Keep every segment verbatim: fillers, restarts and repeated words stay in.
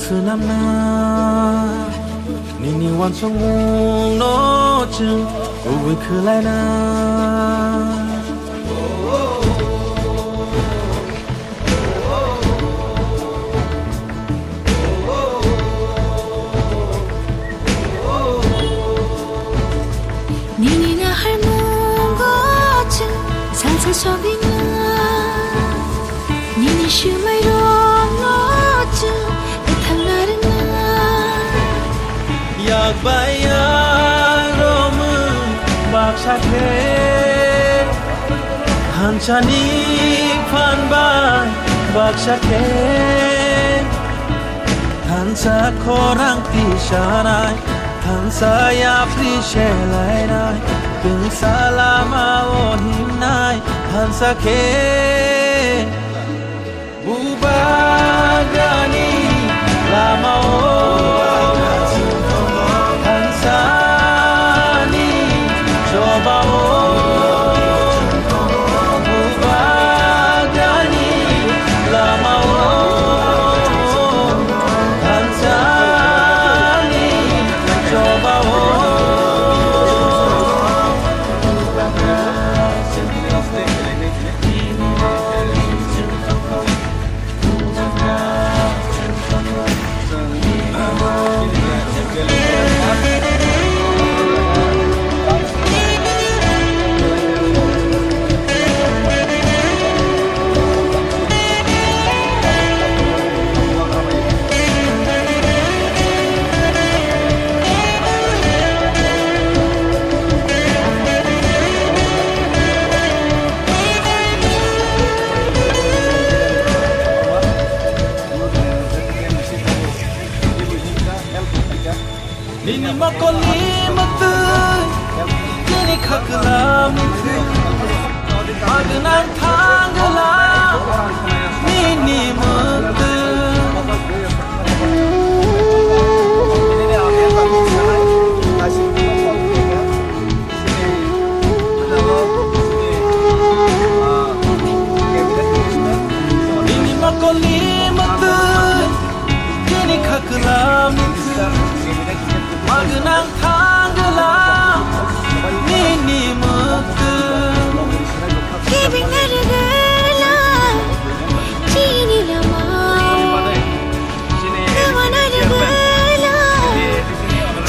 Swnamna nini uansukmungno chwng kubui khlaina. Nini naharmungo chwng salsa sogwina. Nini swmairokno chwng kwthangna rwna. Yak bai yak romwi baksa khe, thansani phan bai baksa khe. Thansa khorang tisanai, thansa yapri selainai, twngsa lama o himnai, thansa khe. Bubagrani lama o, thansani choba o, Bubagrani lama o, thansani choba o. Nini mokolni mwktwi, nini khaklam ni thwi, magwnang thangla nini mwktwi. Nini mokolni mwktwi, nini khaklam ni thwi, magwnang thangla nini mwktwi. Giving it a good love, chini lama. Giving it a good love,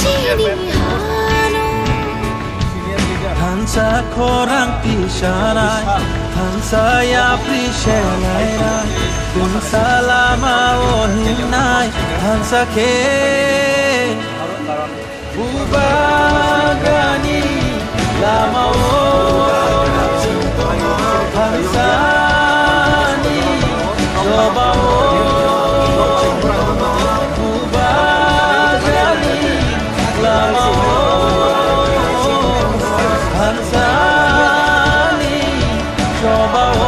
chini hano. Thansa khorang tisanai, thansa yapri selainai, tungsa lama o himnai, thansa khe. Bubagrani lama o, thansani choba o. Bubagrani lama o, thansani choba o.